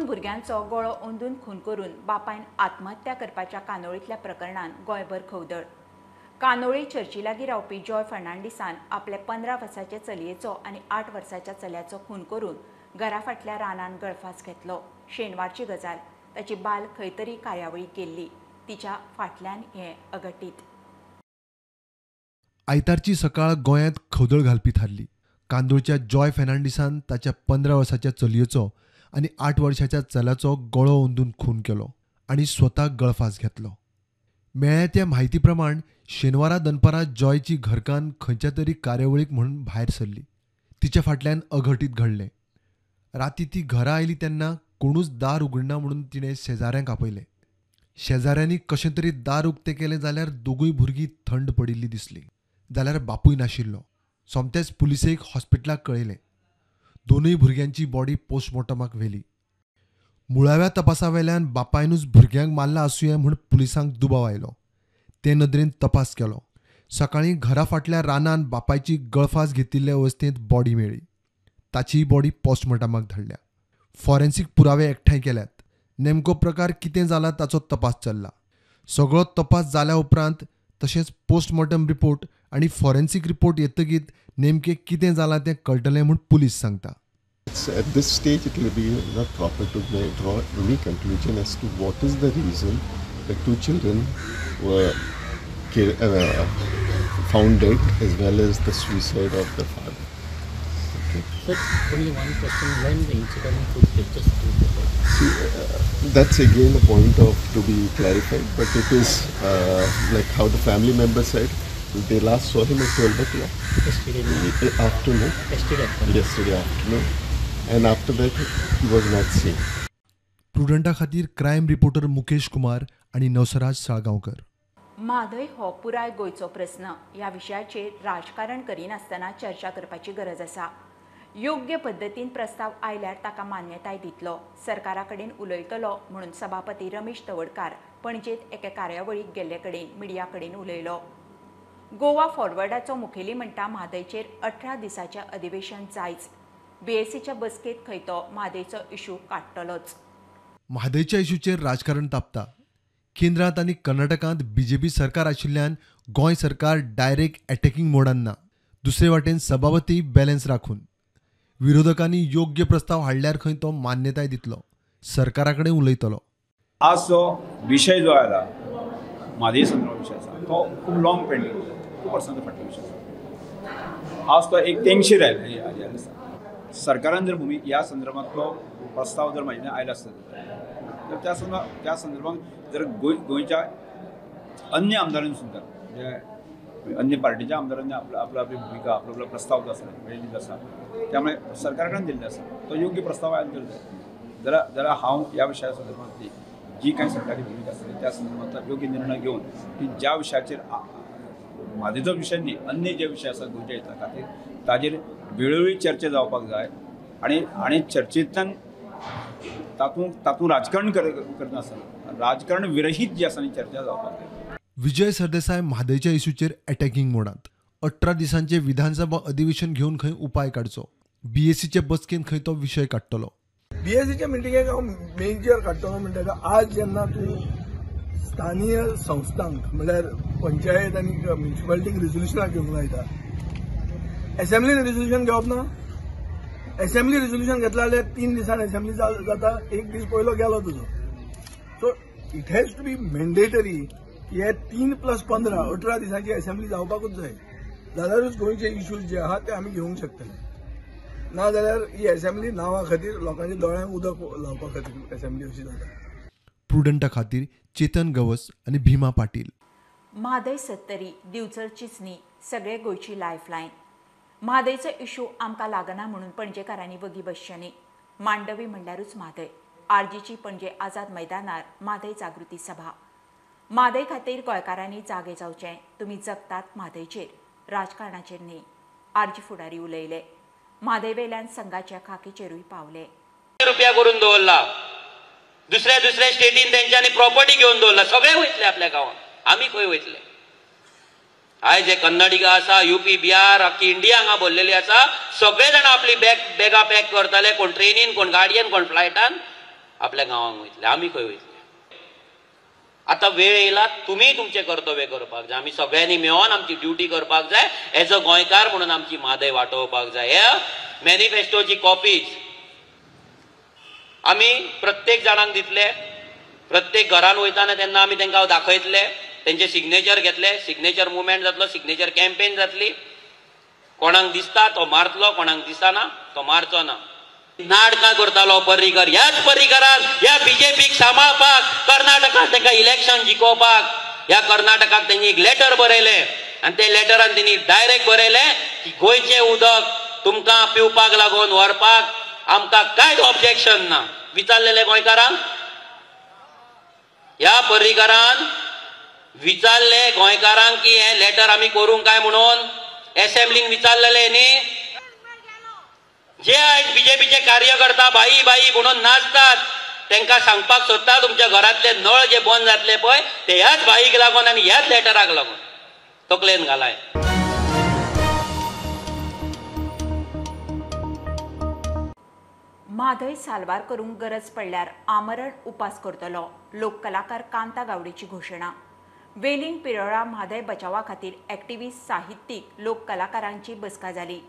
भुरग्यांचो गळो अंदून खून करून बापायन आत्महत्या करपाच्या कांदोळींतल्या प्रकरणान गोंयभर खवदळ. कांदोळी चर्ची लागीं रावपी जॉय फर्नांडीसान आपल्या 15 वर्साच्या चलयेचो आनी 8 वर्साच्या चल्याचो खून करून घरा फाटल्या रानान गळफास घेतलो. शेनवारची गजाल. ताची बाल खंय तरी कार्यावळीक गेल्ली. तिच्या फाटल्यान हें अघटीत. आयतारची सकाळ गोंयांत खवदळ घालपी थारली. कांदोळच्या जॉय फर्नांडीसान ताच्या 15 वर्साच्या चलयेचो आनी 8 वर्साच्या चल्याचो गळो अंदून खून केलो आनी स्वता गळफास घेतलो. मेळ्ळ्या त्या म्हायती प्रमाण शेनवारा दनपारां जॉयची घरकान्न खंयच्या तरी कार्यावळीक म्हणून भायर सरली. तिच्या फाटल्यान अघटीत घडलें. राती ती घरा आयली तेन्ना कोणूच दार उगडना म्हणून तिणें शेजाऱ्यांक आपयलें. शेजाऱ्यांनी कशें तरी दार उक्तें केलें जाल्यार दोगूय भुरगीं थंड पडिल्लीं दिसलीं. जाल्यार बापूय नाशिल्लो. सोमतेच पुलिसेक हॉस्पिटलाक कळयलें. दोनूय भुरग्यांची बॉडी पोस्टमॉर्टमाक व्हेली. मुळाव्या तपासावेल्यान बापायनूच भुरग्यांक मारला आसुये म्हूण पुलिसांक दुबाव आयलो. ते नदरेन तपास केलो. सकाळीं घरा फाटल्या रानान बापायची गळफास घेतिल्ले अवस्थेंत बॉडी मेळ्ळी. ताचीय बॉडी पोस्टमॉर्टमाक धाडल्या. फॉरेन्सिक पुरावे एकठांय केल्यात. नेमको प्रकार कितें जाला ताचो तपास चल्ला. सगळो तपास जाल्या उपरांत तशेंच पोस्टमॉर्टम रिपोर्ट आनी फॉरेन्सिक रिपोर्ट येतकीत नेमकें कितें जालां तें कळटलें म्हूण पुलीस सांगता. At this stage, it will be not proper to draw any conclusion as to what is the reason the two children were found dead, as well as the suicide of the father. Okay. Sir, only one question: when the incident took place? Just to see, that's again a point of to be clarified. But it is like how the family member said, they last saw him at 12 o'clock yesterday afternoon. Yesterday afternoon. And after that, he was not seen. प्रुडंटा खातीर crime reporter Mukesh Kumar आनी नवसराज साळगांवकर. म्हादय हो पुराय गोंयचो प्रस्न. ह्या विशयाचेर राजकारण करिनासतना चर्चा करपाची गरज आसा. योग्य पद्दतीन प्रस्ताव आयल्यार ताका मान्यताय दितलो, सरकारा कडेन उलयतलो म्हणून सभापती रमेश तवडकार पणजेंत एके कार्यावळीक गेल्ले कडेन मिडिया कडेन उलयलो. गोवा फॉरवर्डाचो मुखेली म्हणटा म्हादयचेर 18 दिसाचें अधिवेशन जायच. बीएससीच्या बसकेत खंय तो म्हादयचो इशू काडटलोच. म्हादयच्या इशूचेर राजकारण तापता. केंद्रांत आनी कर्नाटकांत बीजेपी सरकार आशिल्ल्यान गोंय सरकार डायरेक्ट अटॅकिंग मोडान ना. दुसरे वाटेन सभापती बॅलन्स राखून विरोधकांनी योग्य प्रस्ताव हाडल्यार खंय तो मान्यताय दितलो, सरकारा कडेन उलयतलो. आज जो विशय जो आयला म्हादय संदर्भात विशय आसा तो खूब लॉंग पेंडींग, खूब वर्सांचो फाटलो विशय आसा. आज तो एक तेंगशीर आयला आसा. सरकारान जर भुमी ह्या संदर्भांतलो प्रस्ताव जर म्हाजे आयला आसत तर त्या संदर्भात जर गोंयच्या अन्य आमदारांनी सुद्दां म्हणजे अन्य पार्टीच्या आमदारांनी आपली आपली भुमिका, आपलो आपलो प्रस्ताव जो आसा दिल्लो आसा, त्यामुळे सरकारा कडेन दिल्लो आसा तो योग्य प्रस्ताव आयलो तर जाय. जाल्यार हांव ह्या विशया संदर्भांतली जी कांय सरकारी भुमिका आसतली त्या संदर्भांतलो योग्य निर्णय घेवन की ज्या विशयाचेर म्हादयचो विशय न्ही, अन्य जे विशय आसा गोंयच्या हिता खातीर ताजेर वेळोवेळी चर्चा जावपाक जाय आनी आनी चर्चेंतल्यान तातूंत राजकारण करनासतना राजकारण विरहीत जी आसा ती चर्चा जावपाक जाय. विजय सरदेसाय म्हादयच्या इशूचेर अटॅकिंग मोडांत. 18 दिसांचे विधानसभा अधिवेशन घेवन खंय उपाय काडचो. बीएससीचे बसकेंत खंय तो विशय काडटलो. बीएससीच्या मिटिंगेक हांव मेजर काडटलो म्हणटा आज जेन्ना तूं स्थानीय संस्थांक म्हणल्यार पंचायत आनी म्युनिसिपालिटीक रेजोल्युशनां घेवंक लायता, एसेंब्लीन रेजोल्युशन घेवप ना. एसेंब्ली रेजोल्युशन घेतला जाल्यार 3 दिसान एसेंब्ली जाता, एक दीस पयलो गेलो तुजो. So it has to be mandatory की हे 3 + 15 18 दिसांची एसेंब्ली जावपाकूच जाय, जाल्यारूच गोंयचे इश्यूज जे आहा ते आमी घेवंक शकतले. ना जाल्यार ही एसेंब्ली नांवा खातीर, लोकांच्या दोळ्यांक उदक लावपा खातीर एसेंब्ली अशी जाता. प्रुडंटा खातीर चेतन गवस आनी भीमा पाटील. म्हादय सत्तरी दिवचलचीच न्ही, सगळे गोंयची लायफलायन. म्हादयचो इशू आमकां लागना म्हणून पणजेकारांनी वगी बसचें न्ही. मांडवी म्हणल्यारूच म्हादय. आरजीची पणजे आझाद मैदानार म्हादय जागृती सभा. म्हादय खातीर गोंयकारांनी जागे जावचें. तुमी जगतात म्हादयचेर, राजकारणाचेर न्ही, आरजी फुडारी उलयले. म्हादय वेल्यान संघाच्या खाकीचेरूय पावले. रुपया करून दवरला, दुसऱ्या दुसऱ्या स्टेटीन तेंच्यांनी प्रॉपर्टी घेवन दवरला. सगळे वयतले आपल्या गांवांत, आमी खंय वयतले? आयज हे कन्नडिगा आसा, युपी, बिहार, अख्खी इंडिया हांगा भरलेली आसा. सगळे जाण आपली बॅगां पॅक करताले, कोण ट्रेनीन, कोण गाडयेन, कोण फ्लायटान, आपल्या गांवांक वयतले, आमी खंय वयतले? आतां वेळ येयला तुमी तुमचें कर्तव्य करपाक जाय. आमी सगळ्यांनी मेळोन आमची ड्युटी करपाक जाय. एज अ गोंयकार म्हणून आमची म्हादय वाटोवपाक जाय. ह्या मॅनिफेस्टोची कॉपीज आमी प्रत्येक जाणांक दितले. प्रत्येक घरान वयताना तेन्ना आमी तांकां दाखयतले, तेंचे सिग्नेचर घेतले, सिग्नेचर मुवमेंट जातलो, सिग्नेचर कॅम्पेन जातली. कोणाक दिसता तो मारतलो, कोणाक दिसना तो मारचो ना. नाटकां करतालो पर्रीकर, ह्याच पर्रीकरान ह्या बीजेपीक सांबाळपाक कर्नाटकांत तांकां इलेक्शन जिखोवपाक ह्या कर्नाटकाक तेंणी एक लेटर बरयलें आनी ते लेटरान तेणी डायरेक्ट बरयलें की गोंयचें उदक तुमकां पिवपाक लागून व्हरपाक आमकां कांयच ऑब्जेक्शन ना. विचारलेलें गोंयकारांक? ह्या पर्रीकरान विचारलें गोंयकारांक की हें लेटर आमी करूंक काय म्हणून? एसेंब्लीन विचारलेलें न्ही? जे आयज बीजेपीचे कार्यकर्ता बाई बाई म्हणून नाचतात तांकां सांगपाक सोदता तुमच्या घरांतले नळ जे बंद जातले पळय ते ह्याच बाईक लागून आनी ह्याच लेटराक लागून. तकलेन घालाय. म्हादय साल्वार करूंक गरज पडल्यार आमरण उपास करतलो, लोककलाकार कांता गावडेची घोशणा. वेलिंग पिरोळा म्हादय बचावा खातीर एक्टिविस्ट, साहित्यीक, लोककलाकारांची बसका जाली.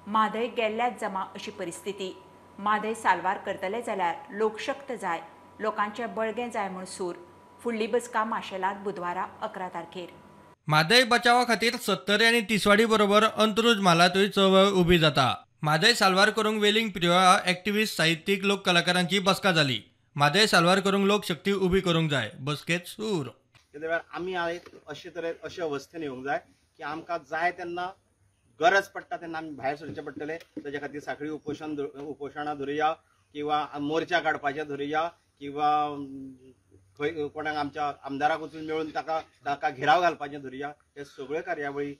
म्हादय गेल्ल्याच जमा अशी परिस्थिती. म्हादय साल्वार करतले जाल्यार लोकशक्त जाय, लोकांचें बळगें जाय म्हूण सूर. फुडली बसका माशेलांत बुधवारा 11 तारखेर. म्हादय बचावा खातीर सत्तरी आनी तिसवाडी बरोबर अंत्रुज म्हालांतूय चळवळ उबी जाता. म्हादय साल्वार करूंक वेलिंग पिरोळा एक्टिविस्ट, साहित्यीक, लोककलाकारांची बसका जाली. म्हादय साल्वार करूंक लोकशक्ती उबी करूंक जाय, बसकेत सूर. तेन्ना वेळार आमी आयज अशे तरेन अशे अवस्थेन येवंक जाय की आमकां जाय तेन्ना गरज पडटा तेन्ना आमी भायर सरचें पडटलें. ताजे खातीर साखळी उपोशणां धरुया किंवा मोर्चा काडपाचे धरुया किंवा खंय कोणाक आमच्या आमदाराक वचून मेळून ताका घेराव घालपाचें धरुया. हे सगळ्यो कार्यावळी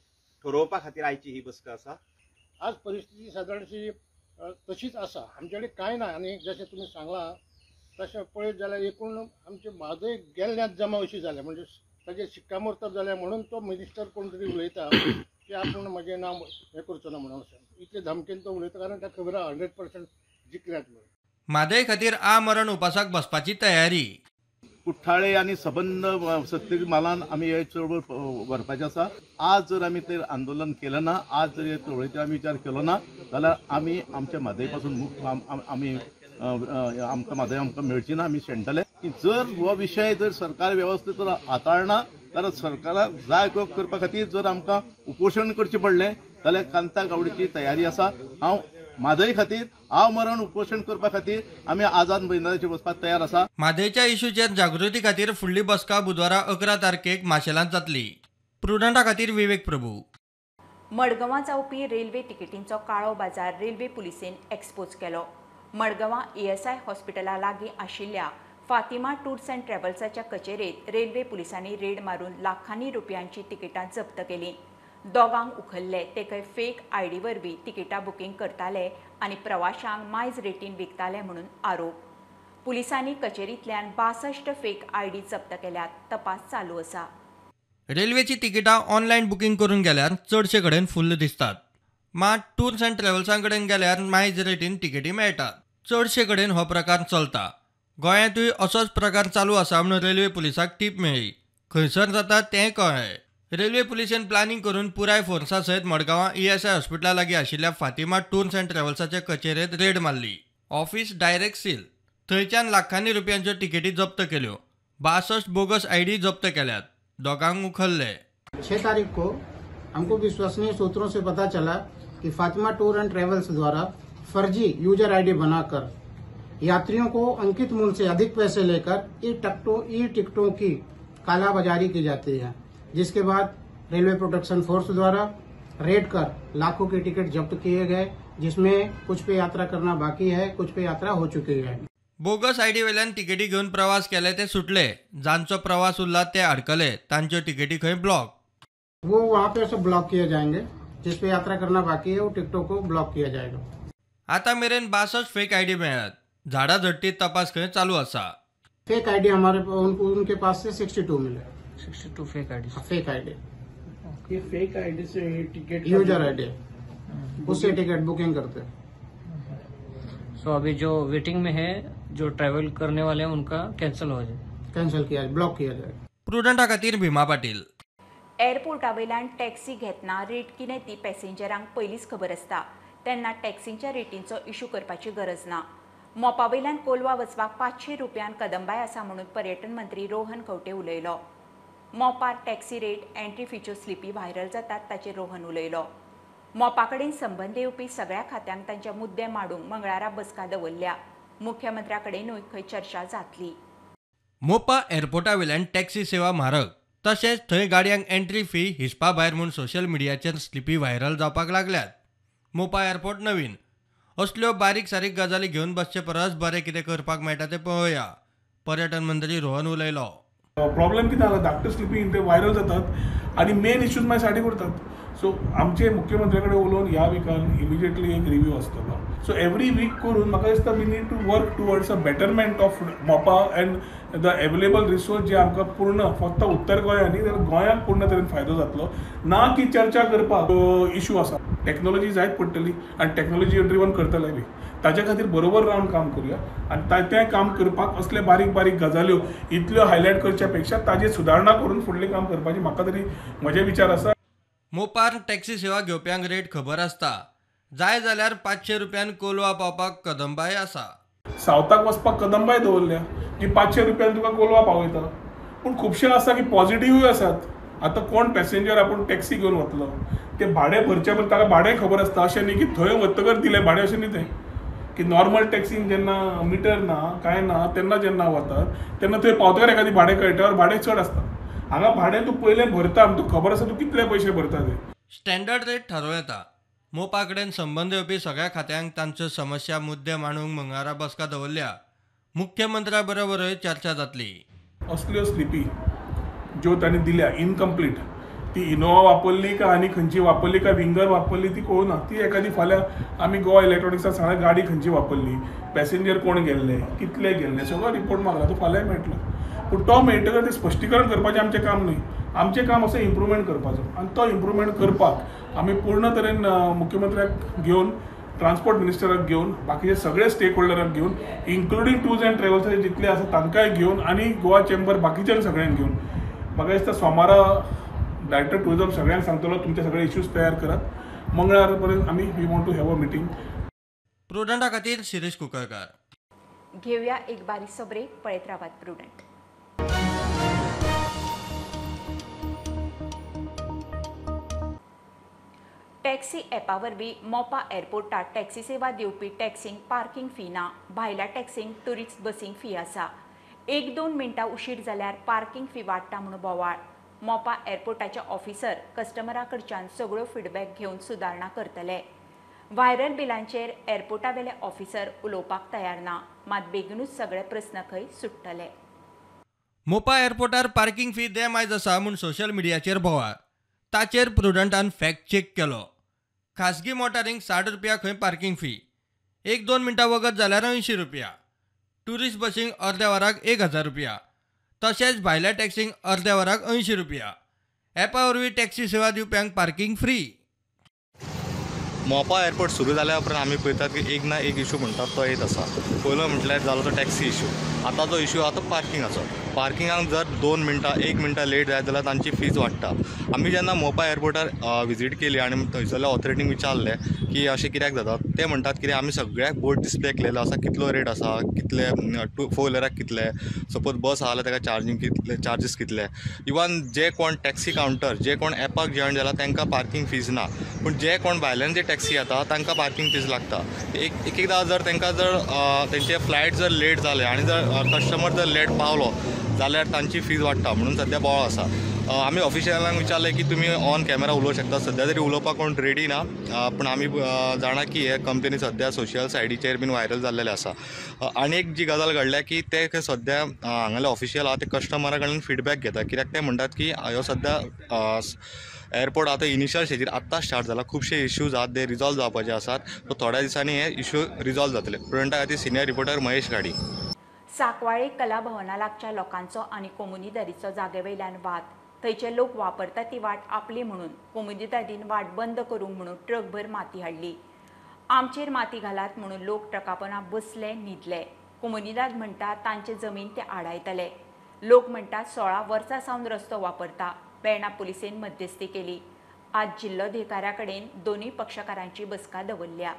ठरोवपा खातीर आयची ही बसका आसा. आज परिस्थिती सादारणशी तशीच आसा, आमचे कडेन कांय ना. आनी जशें तुमी सांगलां तशें पळयत जाल्यार एकूण आमचे म्हादय गेल्ल्यात जमा अशी जाल्या, म्हणजे ताजेर शिक्कामोर्तब जाल्या म्हणून तो मिनिस्टर कोण तरी उलयता की आपूण म्हजें नांव हें करचो ना म्हणून. इतले धमकेन तो उलयता कारण ताका खबर आसा 100% जिखल्यात म्हणून. म्हादय खातीर आमरण उपासाक बसपाची तयारी. कुठ्ठाळे आनी सबंद सत्तरी म्हालान आमी हे चळवळ व्हरपाचें आसा. आज जर आमी ते आंदोलन केलें ना, आज जर हे चळवळीचेर आमी विचार केलो ना जाल्यार आमी आमच्या म्हादय पासून मुक्त आमी आमकां म्हादय आमकां मेळची ना, आमी शेणटले. की जर हो विशय जर सरकार वेवस्थीत हाताळना जाल्यार सरकाराक जाय करपा खातीर जर आमकां उपोशण करचें पडलें जाल्यार कांता गावडीची तयारी आसा. हांव म्हादय खातीर आमरण उपोशण करपा खातीर आमी आझाद मैदानाचेर वचपाक तयार आसा. म्हादयच्या इशूचेर जागृती खातीर फुडली बसका बुधवारा 11 तारखेक माशेलांत जातली. प्रुडंटा खातीर विवेक प्रभू. मडगांवां जावपी रेल्वे तिकेटींचो काळो बाजार रेल्वे पुलिसेन एक्सपोज केलो. मडगांवां ESI हॉस्पिटला लागीं आशिल्ल्या फातिमा टूर्स अँड ट्रॅव्हल्साच्या कचेरेत रेल्वे पुलिसांनी रेड मारून लाखांनी रुपयांची तिकेटां जप्त केली. दोगांक उखल्ले ते खंय फेक आयडी वरवीं तिकेटां बुकींग करताले आनी प्रवाशांक मायज रेटीन विकताले म्हणून आरोप. पुलिसांनी कचेरींतल्यान 62 फेक आयडी जप्त केल्यात. तपास चालू आसा. रेल्वेची तिकेटां ऑनलायन बुकींग करून गेल्यार चडशे कडेन फुल्ल दिसतात, मात टूर्स अँड ट्रॅव्हल्सां कडेन गेल्यार मायज रेटीन तिकेटी मेळटात. चडशे कडेन हो प्रकार चलता. गोंयांतूय असोच प्रकार चालू आसा म्हणून रेल्वे पुलिसाक टीप मेळ्ळी. खंयसर जाता तें कळ्ळें. रेल्वे पुलिसेन प्लॅनिंग करून पुराय फोर्सा सयत मडगांवां ESI हॉस्पिटला लागीं आशिल्ल्या फातिमा टूर्स अँड ट्रॅव्हल्साच्या कचेरेत रेड मारली. Office direct seal. थंयच्यान लाखांनी रुपयांच्यो तिकेटी जप्त केल्यो. 62 बोगस आयडी जप्त केल्यात. दोगांक उखल्ले. 6 तारीख को हमको विश्वसनीय सूत्रों से पता चला कि फातिमा टूर एंड ट्रेवल्स द्वारा फर्जी यूजर आईडी बनाकर यात्रियों को अंकित मूल्य से अधिक पैसे लेकर ई टिकटों की कालाबाजारी की जाती है, जिसके बाद रेलवे प्रोटेक्शन फोर्स द्वारा रेड कर लाखों के टिकट जब्त किए गए, जिसमें कुछ पे यात्रा करना बाकी है, कुछ पे यात्रा हो चुकी है. बोगस आयडी वेल्यान तिकेटी घेवन प्रवास केले ते सुटले, जांचो प्रवास उरला ते अडकले, तांच्यो तिकेटी खंय ब्लॉक, वो वहाँ पे सब ब्लॉक किए जाएंगे. जिस पे यात्रा करना बाकी है वो टिकटों को ब्लॉक किया जाएगा. आता मेरेन 62 फेक आयडी मेळ्ळ्यात. झाडा झडटी तपास खंय चालू आसा. फेक आयडी हमारे उनके पास से 62 मिले. 62 फेक आईडी. फेक आईडी, ये फेक आईडी से टिकट यूजर आईडी उससे टिकट बुकिंग करते हैं. सो अभी जो वेटिंग में है जो ट्रैवल करने वाले हैं उनका कैंसिल हो जाए, कैंसिल किया, ब्लॉक किया जाए। प्रुडंटा खातीर भीमा पाटील। एअरपोर्टा वयल्यान टॅक्सी घेतना रेट कितें ती पॅसेंजरांक पयलींच खबर आसता, तेन्ना टॅक्सींच्या रेटींचो इशू करपाची गरज ना। मोपा वयल्यान कोलवा वचपाक 500 रुपयान कदंबाय आसा म्हणून पर्यटन मंत्री रोहन खंवटे उलयलो। मोपार टॅक्सी रेट, एंट्री फीच्यो स्लिपी व्हायरल जातात ताचेर रोहन उलयलो। मोपा कडेन संबंद येवपी सगळ्या खात्यांक तांचे मुद्दे मांडूंक मंगळारा बसका दवरल्या। मुख्यमंत्र्या कडेनूय खंय चर्चा जातली। मोपा एअरपोर्टा वयल्यान टॅक्सी सेवा म्हारग, तशेंच थंय गाडयांक एंट्री फी हिसपा भायर म्हूण सोशल मिडियाचेर स्लिपी व्हायरल जावपाक लागल्यात। मोपा एअरपोर्ट नवीन, असल्यो बारीक सारीक गजाली घेवन बसचे परस बरें कितें करपाक मेळटा तें पळोवया, पर्यटन मंत्री रोहन उलयलो। प्रॉब्लेम कितें जाला, धाकट्यो स्लिपी ते व्हायरल जातात आनी मेन इश्यूज मागीर सायडीक उरतात। सो आमचे मुख्यमंत्र्या कडेन उलोवन ह्या विकान इमिजिएटली एक रिव्यू आसतलो। सो एवरी वीक करून म्हाका दिसता we need to work towards a betterment of Mopa and the available resource जे आमकां पूर्ण फक्त उत्तर गोंया न्ही जाल्यार गोंयांक पूर्ण तरेन फायदो जातलो, ना की चर्चा करपाक इशू आसा। टॅक्नोलॉजी जायत पडटली आनी टॅक्नोलॉजी ड्रिवन करतले बी, ताच्या खातीर बरोबर रावन काम करुया आनी तें काम करपाक असले बारीक बारीक गजाल्यो इतल्यो हायलायट करच्या पेक्षा ताजेर सुदारणा करून फुडलें काम करपाची म्हाका तरी म्हजे विचार आसा। मोपार टॅक्सी सेवा घेवप्यांक रेट खबर आसता, जाय जाल्यार 500 रुपयान कोलवा पावपाक कदंबाय आसा। सावथाक वचपाक कदंबाय दवरल्या जी 500 रुपयान तुका कोलवा पावयता, पूण खुबशे आसा की पॉझिटिव्हूय आसात। आतां कोण पॅसेंजर आपूण टॅक्सी घेवन वतलो ते भाडें भरचे पयलीं ताका भाडें खबर आसता, अशें न्ही की थंय वतकर दिलें भाडें, अशें न्ही तें की नॉर्मल टॅक्सीन जेन्ना मिटर ना कांय ना तेन्ना जेन्ना वतात तेन्ना थंय पावतकर एखादी भाडें कळटा, भाडें चड आसता। हांगा भाडें तूं पयलें भरता, तुका खबर आसा तूं कितले पयशे भरता ते। स्टँडर्ड रेट थारोवं येता। मोपा कडेन संबंद येवपी सगळ्या खात्यांक तांच्यो समस्या मुद्दे मांडूंक मंगळारा बसका दवरल्या। मुख्यमंत्र्या बरोबरूय चर्चा जातली। असल्यो स्लिपी ज्यो तांणी दिल्या इनकम्प्लीट, ती इनोवा वापरली काय आनी खंयची वापरली काय विंगर वापरली ती कळना, ती एखादी फाल्यां आमी गोवा इलेक्ट्रॉनिक्साक सांगला गाडी खंयची वापरली, पॅसेंजर कोण गेल्ले, कितले गेल्ले, सगळो रिपोर्ट मागला, तो फाल्यांय मेळटलो। पूण तो मेळटकर तें स्पश्टीकरण करपाचें आमचें काम न्ही, आमचें काम आसा इम्प्रुवमेंट करपाचो आनी तो इम्प्रुवमेंट करपाक आमी पूर्ण तरेन मुख्यमंत्र्याक घेवन, ट्रान्सपोर्ट मिनिस्टराक घेवन, बाकीचे सगळे स्टेक होल्डराक घेवन, इन्क्लुडींग टूर्स अँड ट्रॅव्हल्साचे जितले आसा तांकांय घेवन आनी गोवा चेंबर बाकीच्यांक सगळ्यांक घेवन, म्हाका दिसता सोमारा डायरेक्टर टुरिजम सगळ्यांक सांगतलो तुमचे सगळे इश्यूज तयार करात, मंगळार पर्यंत आमी we want to have a meeting. प्रुडंटा खातीर शिरीष कुकळकार। घेवया एक बारीकसो ब्रेक, पळयत रावात प्रुडंट। टॅक्सी ॲपा वरवीं मोपा एअरपोर्टार टॅक्सी सेवा दिवपी टॅक्सींक पार्किंग फी ना, भायल्या टॅक्सींक टुरिस्ट बसींक फी आसा। 1-2 मिनटां उशीर जाल्यार पार्किंग फी वाडटा म्हूण बोवाळ। मोपा एअरपोर्टाचे ऑफिसर कस्टमरा कडच्यान सगळ्यो फिडबॅक घेवन सुदारणा करतले। व्हायरल बिलांचेर एअरपोर्टावेले ऑफिसर उलोवपाक तयार ना, मात बेगीनूच सगळे प्रस्न खंय सुट्टले। मोपा एअरपोर्टार पार्किंग फी देमायज आसा म्हूण सोशल मिडियाचेर बोवाळ, ताचेर प्रुडंटान फॅक्ट चॅक केलो। खासगी मोटारींक 60 रुपया खंय पार्किंग फी, 1-2 मिनटां वगत जाल्यार 80 रुपया, टुरिस्ट बसींक अर्द्या वराक 1000 रुपया, तशेंच भायल्या टॅक्सींक अर्द्या वराक 80 रुपया। ॲपा वरवीं टॅक्सी सेवा दिवप्यांक पार्किंग फ्री। मोपा एअरपोर्ट सुरू जाल्या उपरांत आमी पळयतात की एक ना एक इशू म्हणटात तो येत आसा। पयलो म्हटल्यार जालो तो टॅक्सी इशू, आतां जो इशू आहा तो पार्किंगाचो। पार्किंगाक जर 2 मिनटां 1 मिनटां लेट जायत जाल्यार तांची फीज वाडटा। आमी जेन्ना मोपा एअरपोर्टार विजीट केली आनी थंयसरल्या ऑथॉरिटींक विचारलें की अशें कित्याक जाता, ते म्हणटात कितें आमी सगळ्याक बोर्ड डिस्प्ले केलेलो आसा, कितलो रेट आसा, कितले 2-4 व्हिलराक कितले, सपोज बस आहा जाल्यार ताका चार्जींग कितले, चार्जीस कितले। इवन जे कोण टॅक्सी कावंटर जे कोण एपाक जॉयन जाला तांकां पार्किंग फीज ना, पूण जे कोण भायल्यान जे टॅक्सी येता तांकां पार्किंग फीज लागता। एक एकदां जर तांकां जर तेंचे फ्लायट जर लेट जाले आनी जर कस्टमर जर लेट पावलो जाल्यार तांची फीज वाडटा, म्हणून सद्या बोवाळ आसा। आमी ऑफिशियलांक विचारलें की तुमी ऑन कॅमेरा उलोवंक शकता, सद्या तरी उलोवपाक कोण रेडी ना, पूण आमी जाणा की हे कंप्लेनी सद्या सोशल सायडीचेर बीन व्हायरल जाल्लेले आसा। आनी एक जी गजाल घडल्या की ते सद्या हांगाले ऑफिशियल आहा ते कस्टमरा कडल्यान फिडबॅक घेता, कित्याक ते म्हणटात की ह्यो सद्या एअरपोर्ट आतां इनिशियल स्टेजीर आत्तां स्टार्ट जाला, खुबशे इश्यूज आहात ते रिजॉल्व जावपाचे आसात, सो थोड्या दिसांनी हे इश्यू रिजॉल्व जातले। प्रुडंटा खातीर सिनियर रिपोर्टर महेश घाडी। सांकवाळे कला भवना लागच्या लोकांचो आनी कोमुनिदादीचो जागे वयल्यान वाद। थंयचे लोक वापरता ती वाट आपली म्हणून कोमुनिदादीन वाट बंद करूंक म्हणून ट्रकभर माती हाडली। आमचेर माती घालात म्हणून लोक ट्रकापना बसले न्हिदले। कोमुनिदाद म्हणटा तांचे जमीन ते आडायतले. लोक म्हणटा 16 वर्सां सावन रस्तो वापरता. वेर्णा पुलिसेन मध्यस्थी केली. आज जिल्लोधिकाऱ्या कडेन दोनूय पक्षकारांची बसका दवरल्या.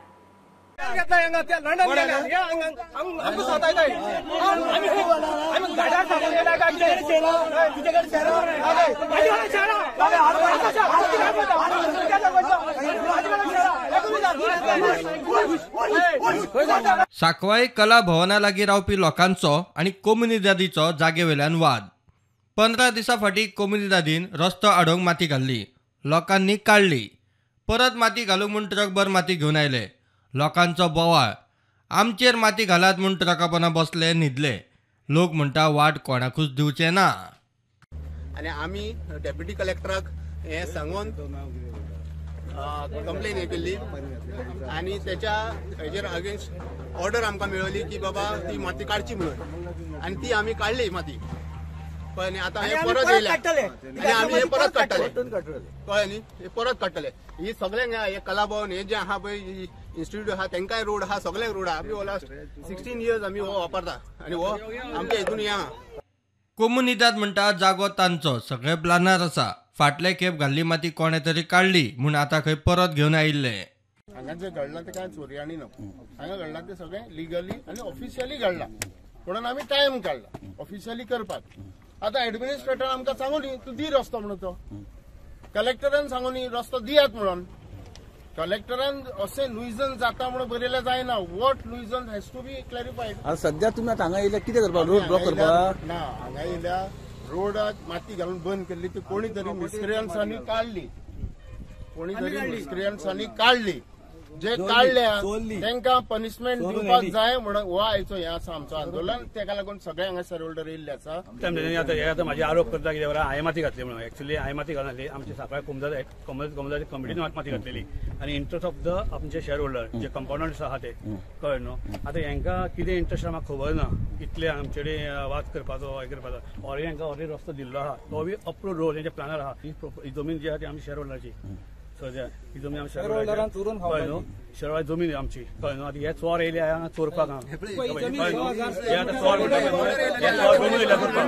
साकवाई कला भवना लागीं रावपी लोकांचो आनी कोमुनिदादीचो जागेवेल्यान वाद. 15 दिसां फाटीं कोमुनिदादीन रस्तो आडोवंक माती घाल्ली, लोकांनी काडली. परत माती घालूंक म्हूण ट्रकभर माती घेवन आयले. लोकांचो बोवाळ, आमचेर माती घालात म्हूण ट्रकापना बसले, न्हिदले. लोक म्हणटा वाट कोणाकूच दिवचे ना. आनी आमी डेप्युटी कलेक्टराक हें सांगून कंप्लेन हे केल्ली आनी तेच्या हेजेर अगेन्स्ट ऑर्डर आमकां मेळ्ळी की बाबा ती माती काडची म्हणून, आनी ती आमी काडली माती. कळ्ळें न्ही? आतां हे परत येयल्या आनी आमी हे परत काडटले. कळ्ळें न्ही? हे परत काडटले. ही सगळ्यांक हे कला भवन हे जे आहा पळय इन्स्टिट्यूट आहा तेंकांय रोड आहा, सगळ्यांक रोड आहा. आमी हो लास्ट 16 इयर्स आमी हो वापरता आनी हो आमच्या हितून हे आहा. कोमुनिदाद म्हणटा जागो तांचो, सगळे प्लानार आसा. फाटले खेप घाल्ली माती कोणे तरी काडली म्हूण आतां खंय परत घेवन आयिल्ले. हांगा जें घडलां तें कांय चोरयांनी ना. हांगा घडलां तें सगळें लिगली आनी ऑफिशियली घडलां, म्हणून आमी टायम काडला ऑफिशियली करपाक. आतां एडमिनिस्ट्रेटरान आमकां सांगू न्ही तूं दी रस्तो म्हणून, तो कलेक्टरान सांगू न्ही रस्तो दियात म्हणून. कलेक्टरान अशें नुयजन जाता म्हणून बरयलें जायना. What nuisance has to be clarified. सद्या तुमी आतां हांगा येयल्या कितें करपाक? रोड ब्लॉक करपाक ना. हांगा येयल्या रोडाक माती घालून बंद केल्ली ती कोणी तरी मिसक्रियन्सांनी काडली, कोणी तरी मिसक्रियन्सांनी काडली. जे काडल्या तांकां पनिशमेंट दिवपाक जाय म्हणून हो आयचो हें आसा आमचो आंदोलन. तेका लागून सगळे हांगा शेअरहोल्डर येयल्ले आसा. आतां म्हाजे आरोप करता कितें हांवें माती घातली म्हणून. एक्चुअली हांवें माती घालनासली, आमचे साखळ्या कोमुनिदाद कमिटीन माती घातलेली आनी इंट्रस्ट ऑफ the आमचे शेअर होल्डर जे कंपाउंडर्स आहा ते, कळ्ळें न्हू. आतां हेंकां कितें इंट्रस्ट आहा म्हाका खबर ना, इतले आमचे कडेन वाद करपाचो हें करपाचो. ऑलरेडी हेंकां ऑलरेडी रस्तो दिल्लो आहा, तो बी अप्रूव्ड रोड तेंच्या प्लानार आहा. ही जमीन जी आहा ती आमची शेअर होल्डराची सद्या, ही जमीन आमची शेअर होल्डराची, कळ्ळें न्हू. शेअर जमीन आमची, कळ्ळें न्हू. आतां हे चोर येयले हांगा चोरपाक हांगा, कळ्ळें न्हू. हे आतां चोर म्हणटा हे चोर करून येयले चोरपाक.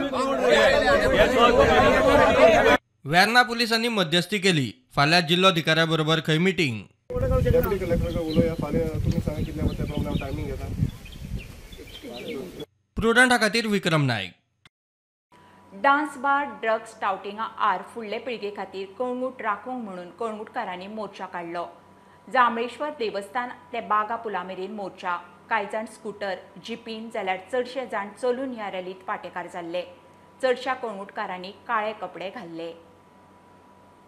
वेर्णा पुलिसांनी मध्यस्थी केली. फाल्यां जिल्लोधिकाऱ्या बरोबर खंय मिटींग. प्रुडंटा खातीर Vikram Naik. Dance bar drugs टावटिंगा आड फुडले पिळगे खातीर कळंगूट राखूंक म्हणून कळंगूटकारांनी मोर्चा काडलो. जांभळेश्वर देवस्थान ते बागा पुला मेरेन मोर्चा. कांय जाण स्कूटर जिपीन जाल्यार चडशे जाण चलून ह्या रॅलींत वांटेकार जाल्ले. चडशा कळंगूटकारांनी काळे कपडे घाल्ले.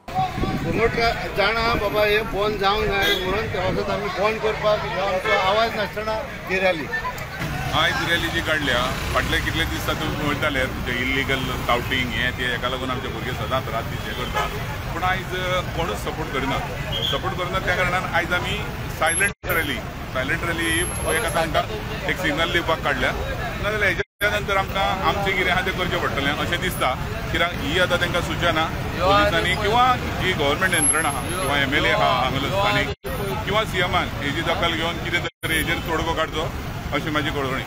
कळंगूट जाणा बाबा हे बंद जावंक जाय म्हणून ते वचत आमी बंद करपाक आमचो आवाज नासतना ही रॅली. आयज रॅली जी काडल्या फाटले कितले दीस तातूंत वयताले इल्लिगल टावटींग हें तें, हेका लागून आमचे भुरगे सदांच रात दीस हें करता. पूण आयज कोणूच सपोर्ट करिना, सपोर्ट करिना त्या कारणान आयज आमी सायलंट रॅली, सायलंट रॅली ही एक आतां आमकां एक सिग्नल दिवपाक काडल्या. नाजाल्यार हेच्या नंतर आमकां आमचें कितें आहा तें करचें पडटलें अशें दिसता. कित्याक ही आतां तांकां सुचना पुलिसांनी किंवा जी गव्हर्मेंट यंत्रणा आहा किंवा एमएलए आहा हांगा स्थानीक किंवा सीएमान हेजी दखल घेवन कितें तरी हेजेर तोडगो काडचो अशी माझी कळवणी.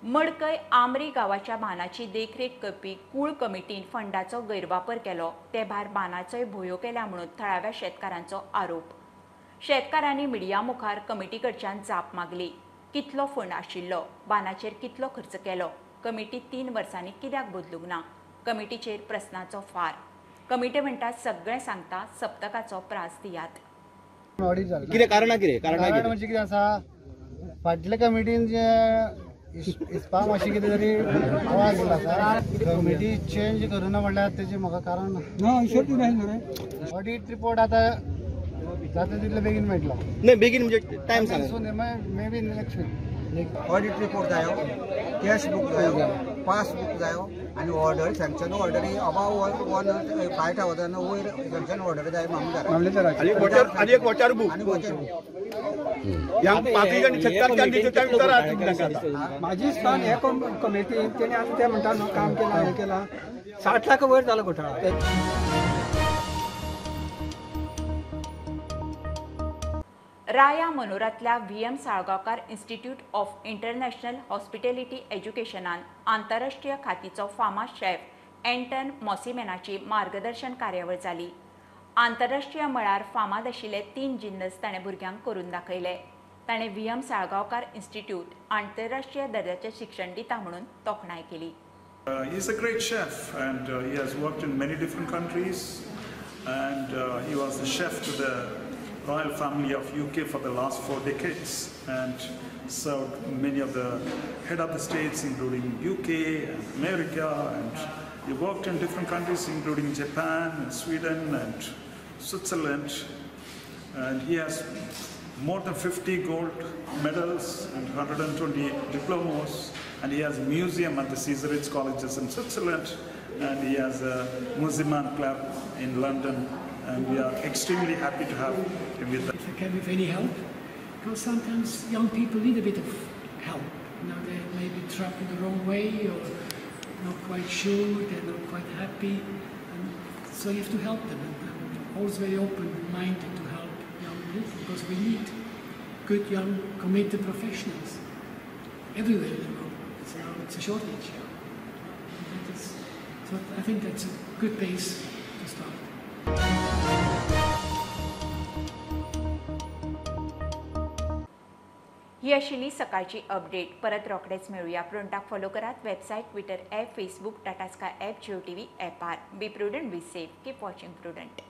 मडकय आमरी गांवाच्या बांदाची देखरेख करपी कूळ कमिटीन फंडाचो गैरवापर केलो. ते भायर बांदाचोय भोयो केला म्हणून थळाव्या शेतकारांचो आरोप. शेतकारांनी मिडिया मुखार कमिटी कडच्यान जाप मागली. कितलो फंड आशिल्लो, बांदाचेर कितलो खर्च केलो, कमिटी 3 वर्सांनी कित्याक बदलूंक ना, कमिटीचेर प्रस्नाचो फार. कमिटी म्हणटा सगळें सांगता, सप्तकाचो प्रास दियात. कितें कारणां? कितें कारण म्हणजे कितें आसा, फाटल्या कमिटीन जे इस्पा मातशें कितें तरी आवाज दिला आसा. कमिटी चेंज करुना म्हणल्यार तेजें म्हाका कारण ना. ऑडीट रिपोर्ट आतां जाता तितले बेगीन मेळटलो. नाही बेगीन म्हणजे टायम सांग. Maybe next week. Audit report जायो, कॅश बूक जायो, पासबूक जायो आनी ऑर्डर सँक्शन ऑर्डरी अबाव 1 5,000 वयर सँक्शन ऑर्डर जाय मामलेदाराची. आनी एक वॉचर बूक. आनी वॉचर बूक. म्हाजी स्थान हे कमिटीन तेणी आतां ते म्हणटा न्हू काम केलां हें केलां, 60 लाख वयर जालो घोटाळा. राया मनोरांतल्या V M Salgaocar institute of international hospitality एज्युकेशनान आंतरराष्ट्रीय खातीचो फामाद शेफ एंटन मॉसिमेनाची मार्गदर्शन कार्यावळ जाली. आंतरराष्ट्रीय मळार फामाद आशिल्ले 3 जिन्नस ताणें भुरग्यांक करून दाखयले. ताणें व्ही एम साळगांवकार इन्स्टिट्यूट आंतरराष्ट्रीय दर्जाचें शिक्षण दिता म्हणून तोखणाय केली. He's a great chef and he has worked in many different countries and he was the chef to the royal family of UK for the last 4 decades and served many of the head of the states including UK and America, and he worked in different countries including Japan and Sweden and Switzerland, and he has more than 50 gold medals and 120 diplomas, and he has a museum at the César Ritz colleges in Switzerland, and he has a Museum club in London, and we are extremely happy to have him with us. If I can be of any help, because sometimes young people need a bit of help. You know, they may be trapped in the wrong way or not quite sure, they're not quite happy, and so you have to help them. And I'm always very open-minded to help young people, because we need good, young, committed professionals everywhere in the world. So it's a shortage. So I think that's a good base to start. ही आशिल्ली सकाळची update. परत रोखडेच मेळुया. प्रुडंटाक follow करात website, Twitter app, Facebook, Tata Sky app, Jio TV ॲपार. Be prudent, be safe, keep watching Prudent.